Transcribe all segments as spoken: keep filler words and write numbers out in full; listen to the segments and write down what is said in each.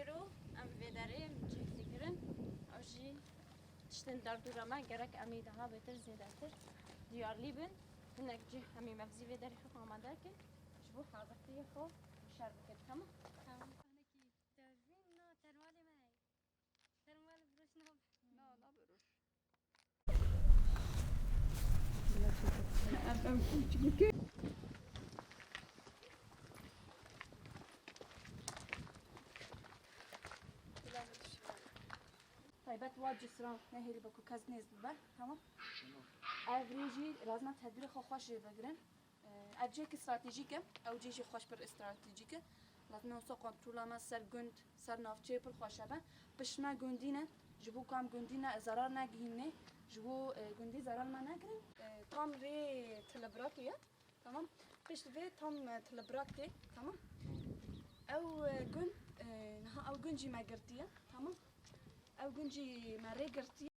Îro em vê derê em cih digirin. Ew jî tiştên derdora me gerek em ê daha bêtir zêdetir diyarlî bin. Hinek cih em ê mevzî vê derê xwe amade kin. Ji bo hazirtiyê xwe şer bikin. Tamam? Tamam. Hinekî dervîn na termalê me heye. Termal bi roj nabe. Na, nabe roj. Taybet wa cisran nehêlî be ku kes nêz bibe, tamam? Ev rê jî lazim e tedbîrê xwe xweş jê vegirin. Ev cihekî stratejîk e, ew cihê jî xweş pir stratejîk e. Lazim e wisa kontrola me ser gund, ser navçeyê pir xweş hebe. Pişt me gundî ne, ji bo ku em gundî ne, zerar negihînê, ji bo, e, gundî zerar me negirin. E, tam rê Tilibrakê ye, tamam. Pişt vê tam, e, Tilibrak tê, tamam. Ew, e, gund, e, niha ew gund jî me girtiye, tamam. Ew gund jî me rê girtiye.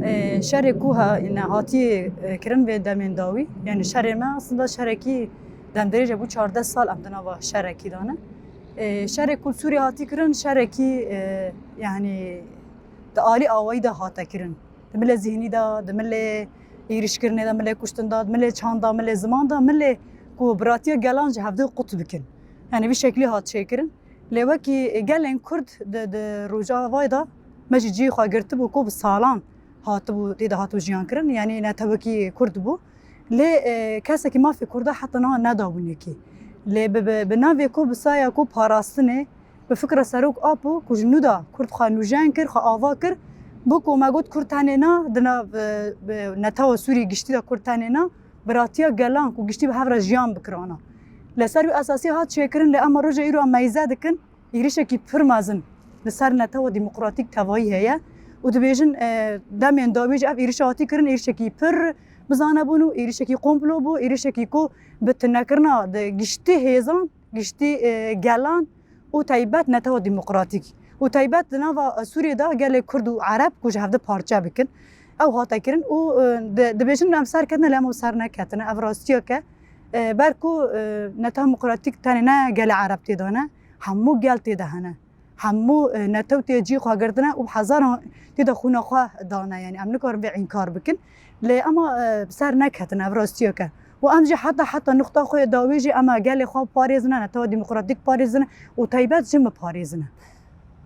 E, şerê ku ha-, ne hatiye, e, kirin vê demên dawî, yani şerê me aslında şerekî demdirêj e, bû çardeh sal em di nava şerekî de ne. E, şerê ku li Sûriyê hatî kirin, şerekî, e, yani di alî awayî de hate kirin. Di milê zihnî de, di milê êrîşkirinê de, milê kuştin de, milê çand de, milê ziman de, milê ku biratiya gelan ji hevdê qut bikin. Yani vî şeklî hat çêkirin. Lê wekî gelên Kurd di, di Rojavayê de me jî cihê xwe girtibû ku bi salan hatibû, tê de hatibû jiyan kirin, yanî netewekî Kurd bû. Lê, e, kesekî mafê Kurda heta niha nedabû nekî. Lê bi, bi, bi navê ku bi saya ku parastinê, bi fikra Serok Apo ku ji nû de Kurd xwe nûjen kir, xwe ava kir, bû ku me got Kurd tenê na, di nav, e, bi netewa Sûrî giştî de Kurd tenê na, biratiya gelan ku giştî bi hev re jiyan bikirana. Li ser wî esasî hat çêkirin, lê ema roja îro em meyze dikin, êrişekî pir mezin li ser netewa demokratîk tevayî heye û dibêjin, e, demên dawî jî ev êrişa hatî kirin, êrişekî pir bizane bûn û êrişekî komplo bû, êrişekî ku bi tunekirina di giştî hêzan, giştî, e, gelan û taybet netewa demokratîk û taybet di nava Sûriyê de gelê Kurd û Ereb ku ji hevdi parçe bikin, ew hate kirin û, e, di-, dibêjin em ser ketine, lê em ew ser neketine. Ev rastiyek e. E, ber ku, e, netewa demokratîk tenê ne gelê Ereb tê de ne, hemû gel tê de hene. Hemû, e, netew tê cî xwe girtine û hezaran tê de xwîna xwe dane. Yani em nikarin vê înkar bikin. Lê ema, e, ser neketine, ev rastiyek e. Û em jî heta, heta nuqta xwe yê dawî jî em ê gelê xwe parêzine, netewa demokratîk parêzine û taybet jin biparêzine.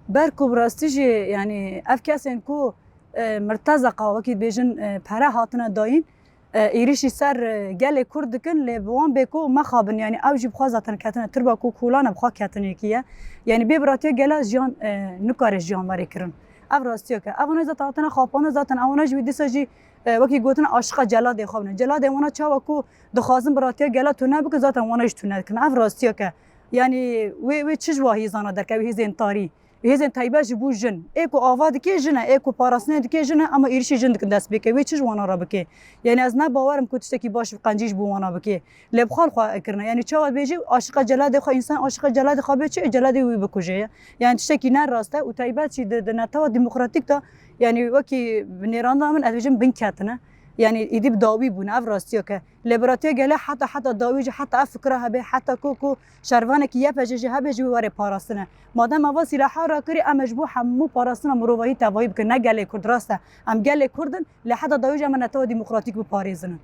Ber ku bi rastî jî, yani ev kesên ku, e, mirtezeqa, wekî dibêjin, e, pere hatine dayîn, e, êrişî ser, e, gelê Kurd dikin, lê bi wan bê ku mexabin, yani ew jî bi xwe zaten ketine tirba ku kolan e, bi xwe ketinekî ye. Yani bê biratiya gela jiyan, e, nikare jiyan werê kirin. Ev rastiyek e. Ev wana zaten hatine xapandin, zaten ewana jî wî dîsa jî, e, wekî gotin aşiqa celadê xwe bine. Celadê wana çawa ku dixwazin biratiya gela tune bikin, zaten wana jî tune dikin. Ev rastiyek e. Yani wê, wê çi ji wa hêzana derkeve, hêzên tarî? Hêzên taybet ji bo jin. Ê ku ava dike jin e, ê ku parastinê dike jin e, ema êrişî jin dikin dest pê ke. Wê çi ji wana re bike? Yani ez ne bawer im ku tiştekî baş û qencî ji bo wana bike. Lê bi xwe li xwe kirine. Yani çawa dibêjî aşiqa celadê xwe, însan aşiqa celadê xwe bê çi? Ê celadê wî bikuje ye. Yani tiştekî ne rast e û taybet jî di, di netewa demokratîk de, yani wekî bi nêranda min ez dibêjim bin ketine. Yani êdî bi dawî bûne, ev rastiyek e. Lê biratiya gele heta, heta dawî jî, heta ev fikra hebe, heta ku, ku şervanekî Y P G jî hebe jî wê were parastine. Madem eva sîlaha rakirî, em ê ji bo hemû parastina mirovahî tevahî bikin, ne gelê Kurd, rast e. Em gelê Kurd in, lê heta dawî jî em ê netewa demokratîk biparêzin.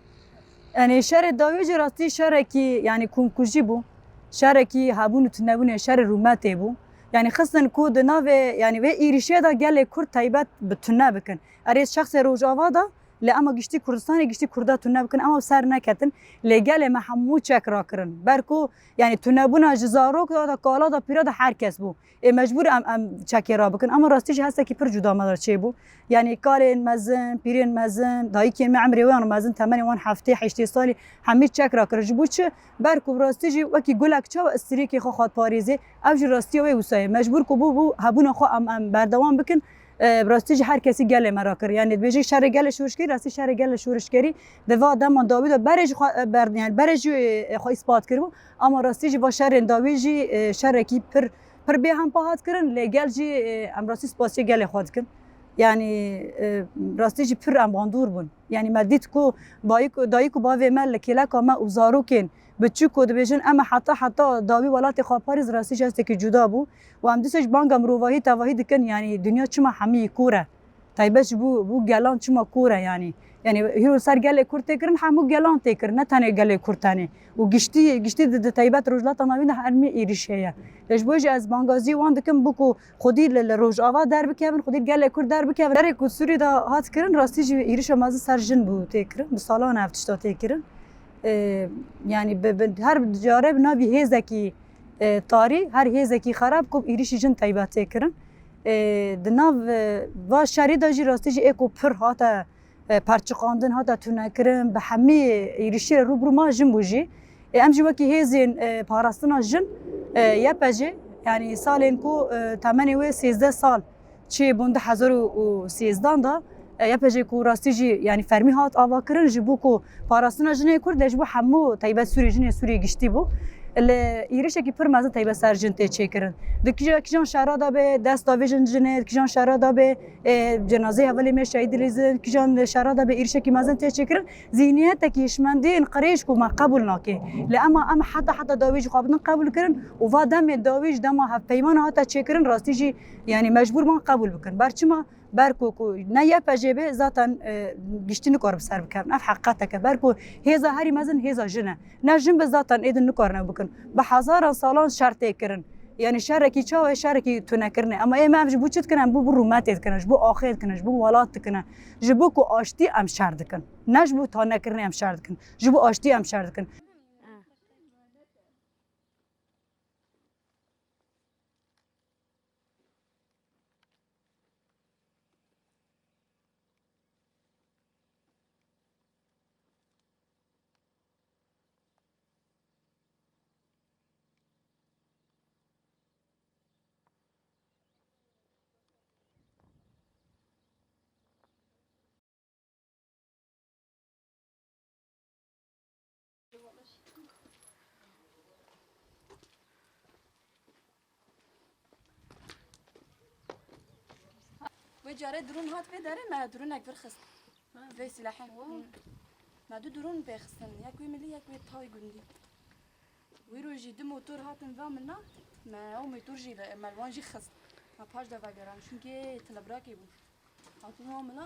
Yani şerê dawî jî rastî şerekî, yani komkujî bû. Şerekî hebûn û tunebûnê, şerê rûmetê bû. Yani xistin ku di navê, yani vê êrîşê de gelê Kurd taybet bi tune bikin. Erê şexsê Rojava de, lê ema giştî Kurdistanê, giştî Kurda tune bikin, ema ser neketin. Lê gelê me hemû çek rakirin. Ber ku, yani tunebûna ji zarok de, de kala de, pîra de her kes bû. Ê mecbûr em, em çekê rabikin. Ema rastî jî hestekî pir cuda me de çêbû. Yani kalên mezin, pîrên mezin, dayikên me emrê wan mezin, temenê wan heftê, heştê salî, hemî çek rakirin. Ji bo çi? Ber ku bi rastî jî wekî gulek çawa strîkê xwe xwe diparêzê, ev jî rastiya wê wisa ye. Mecbûr ku bû, bû hebûna xwe em, em berdewam bikin. E, bi rastî jî her kesî gelê me rakir. Yani dibêjî şerê gelê şorişkerî, rastî şerê gelê şorişkerî di va deman dawî de berê jî xwe, e, ber, yani berê jî, e, xwe îspat kiribû. Ama rastî jî va şerên dawî jî, e, şerekî pir, pir bêhempa hat kirin. Lê gel jî, e, em rastî spasiyê gelê xwe dikin. Yanî, e, rastî jî pir em bandor bûn. Yanî me dît ku bayik, dayik û bavê me li kêleka me û zarokên biçûk ku dibêjin, em heta heta dawî welatê xwe parîz, rastî jî hestekî cuda bû. Û em dîsa jî banga mirovahî tevahî dikin, yanî dinya çima hemî kor e? Taybet ji bo, bo gelan çima kor e yanî? Yanî hîro ser gelê Kurd tê kirin, hemû gelan tê kirin, ne tenê gelê Kurd tenê. Û giştî, giştî di, di taybet Rojhilata Navîn de hermî êrîş heye. Lê ji bo jî ez bangazî wan dikim, bo ku xwedî li, li Rojava derbikevin, xwedî gelê Kurd derbikevin. Berê ku Sûrî de hat kirin, rastî jî êrîşa mezin ser jin bû tê kirin. Bi salan ev tişta tê kirin. Ee, yanî bi, bi, her care bi navî hêzekî, e, tarî, her hêzekî xerab ku êrîşî jin taybet tê kirin. Ee, di nav, e, va şerî de jî rastî jî ê ku pir hate, e, perçiqandin, hate tunekirin, bi hemî êrîşî re rû bi rû ma jin bû jî. Ê, em jî wekî hêzên, e, parastina jin, e, Y P G, yanî salên ku, e, temenê wê sêzdeh sal çêbûn, du hezar û sêzdan de, e, Y P G ku rastî jî, yanî fermî hat avakirin, ji bo ku parastina jinê Kurd e, ji bo hemû taybet Sûrî, jinê Sûrî giştî bû. Li êrişekî pir mezin taybet ser jin tê çêkirin. Di kîja-, kîjan şehra de be, dest davêjin jinê, di kîjan şehra de be, e, cenazeyê hevalê me şehîd dilîzin, kîjan şehra de be êrişekî mezin tê çêkirin. Zihniyetekî hişmendiyên qirêj ku me qebûl nake. Lê ema em heta, heta dawî jî xwe bidin qebûl kirin û va demê dawî ji dema hevpeymana hate çêkirin, rastî jî, yanî mecbûr man qebûl bikin. Ber çima? Ber ku, ku ne Y P G be, zaten, e, giştî nikare bi ser bikevin. Ev heqîqetek e. Ber ku hêza herî mezin hêza jin e. Ne jin be, zaten êdin nikarin ew bikin. Bi hezaran salan şer tê kirin. Yanî şerekî çawa ye? Şerekî tunekirinê. Ema ê me ev ji bo çi dikin? Em bo, bo rûmetê dikin, ji bo axê dikin, ji bo welat dikin. Ji bo ku aştî em şer dikin. Ne ji bo tanekirinê em şer dikin. Ji bo aştî em şer dikin. Wê carê drûn hat vê derê, me drûnek vir xist. Vê silahê. Me du drûn pê xistin. Yek wê milî, yek wê tawî gundî. Wî rojî du motor hatin va min na, me ew motor jî li, me li wan jî xist. Me paş de vegeran, çunkê tilebrakê bû. Hatin va min na.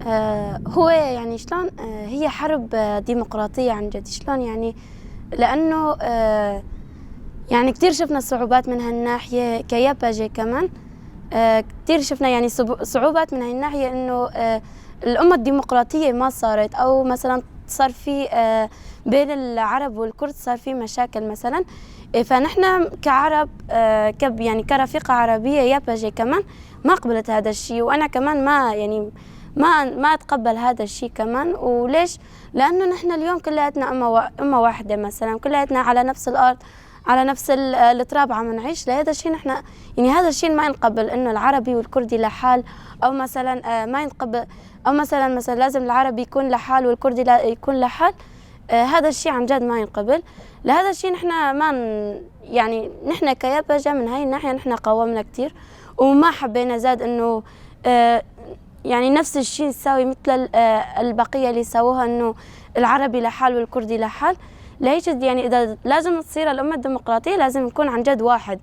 آه، هو يعني شلون، آه، هي حرب، آه، ديمقراطية عن جد. شلون يعني؟ لأنه، آه، يعني كتير شفنا صعوبات من هالناحية كيابجة كمان. آه، كتير شفنا يعني صب-، صعوبات من هاي الناحية إنه، آه، الأمة الديمقراطية ما صارت، أو مثلًا صار في، آه، بين العرب والكرد صار في مشاكل مثلًا. إيه، فنحن كعرب، آه، كب-، يعني كرفيقة عربية يابجة كمان ما قبلت هذا الشي، وأنا كمان ما، يعني، ما، ما أتقبل هذا الشي كمان. وليش؟ لأنه نحن اليوم كلياتنا أمة وا-، أمة واحدة مثلًا، كلياتنا على نفس الأرض، على نفس ال-، التراب عم نعيش. لهذا الشي نحن، يعني، هذا الشي ما ينقبل، إنه العربي والكردي لحال، أو مثلًا، آه، ما ينقبل، أو مثلًا، مثلًا لازم العربي يكون لحال والكردي لا يكون لحال. آه، هذا الشي عن جد ما ينقبل. لهذا الشي نحن ما ن-، يعني، نحن كيابجة من هاي الناحية نحن قاومنا كتير، وما حبينا زاد إنه، آه، يعني، نفس الشي نساوي مثل ال-، آه، البقية اللي سووها، إنه العربي لحال والكردي لحال. لهيك، يعني، إذا لازم تصير الأمة الديمقراطية، لازم نكون عن جد واحد،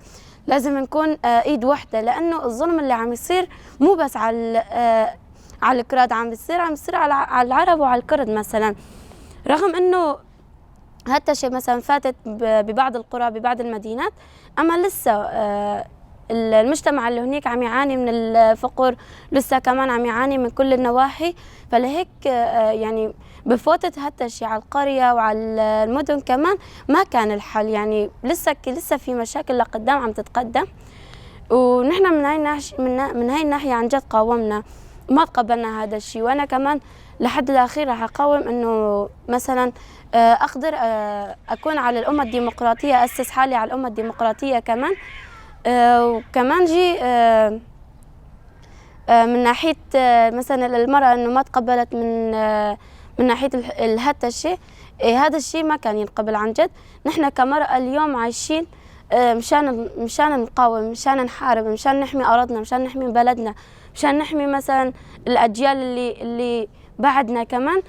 لازم نكون، آه، إيد وحدة، لأنه الظلم اللي عم يصير مو بس على ال-، آه، على الكراد عم بيصير، عم بيصير على، على العرب وعلى الكرد مثلًا. رغم إنه هالتشة مثلًا فاتت ب-، ببعض القرى، ببعض المدينات، أما لسه، آه، ال-، المجتمع اللي هنيك عم يعاني من الفقر، لسه كمان عم يعاني من كل النواحي. فلهيك، آه، يعني، بفوتة هالتشة على القرية وعلى المدن كمان ما كان الحل، يعني، لسه ك-، لسه في مشاكل لقدام عم تتقدم. ونحن من هاي الناحية، من، من هاي الناحية عن جد قاومنا، ما تقبلنا هذا الشي. وأنا كمان لحد الأخير رح أقاوم إنه مثلًا، آه، أقدر، آه، أكون على الأمة الديمقراطية، أسس حالي على الأمة الديمقراطية كمان. آه، وكمان جي، آه، آه، من ناحية، آه، مثلًا المرأة إنه ما تقبلت من، آه، من ناحية الح-، الهتشة، إيه، هذا الشيء ما كان ينقبل عن جد. نحن كمرأة اليوم عايشين، آه، مشان، مشان نقاوم، مشان نحارب، مشان نحمي أرضنا، مشان نحمي بلدنا، مشان نحمي مثلًا الأجيال اللي، اللي بعدنا كمان.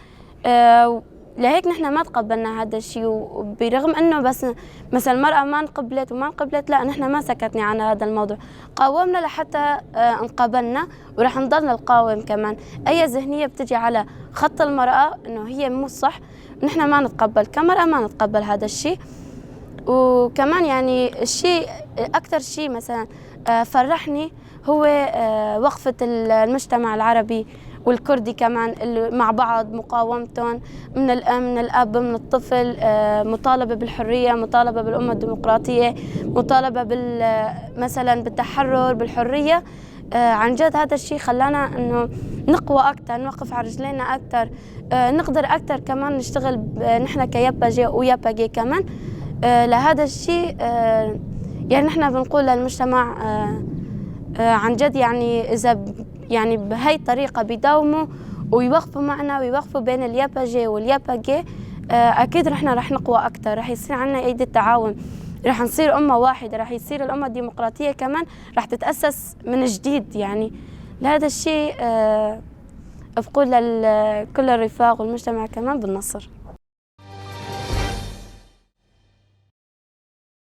آه، لهيك نحن ما تقبلنا هذا الشيء، وبرغم إنه بس مثلًا المرأة ما انقبلت وما انقبلت، لا، نحن ما سكتنا عن هذا الموضوع، قاومنا لحتى، آه، انقبلنا، ورح نضلنا نقاوم كمان. أي ذهنية بتجي على خط المرأة إنه هي مو صح، نحن ما نتقبل، كمرأة ما نتقبل هذا الشيء. وكمان يعني الشيء، أكتر شيء مثلًا، آه، فرحني هو، آه، وقفة ال-، المجتمع العربي والكردي كمان ال-، مع بعض، مقاومتهم من ال-، من الأب، من الطفل، آه، مطالبة بالحرية، مطالبة بالأمة الديمقراطية، مطالبة بال-، مثلًا بالتحرر، بالحرية. آه، عن جد هذا الشيء خلانا إنه نقوى أكتر، نوقف على رجلينا أكتر، آه، نقدر أكتر كمان نشتغل ب-، نحن كياباجي وياباجي كمان. آه، لهذا الشيء، آه، يعني نحن بنقول للمجتمع، آه، آه، عن جد يعني إذا ب-، يعني بهاي الطريقة بيداوموا ويوقفوا معنا ويوقفوا بين الياباجي والياباجي، آه، أكيد نحن رح نقوى أكتر، رح يصير عنا أيدي التعاون، رح نصير أمة واحدة، رح يصير الأمة الديمقراطية كمان رح تتأسس من جديد. يعني لهذا الشيء، آه، بقول لل-، كل الرفاق والمجتمع كمان بالنصر.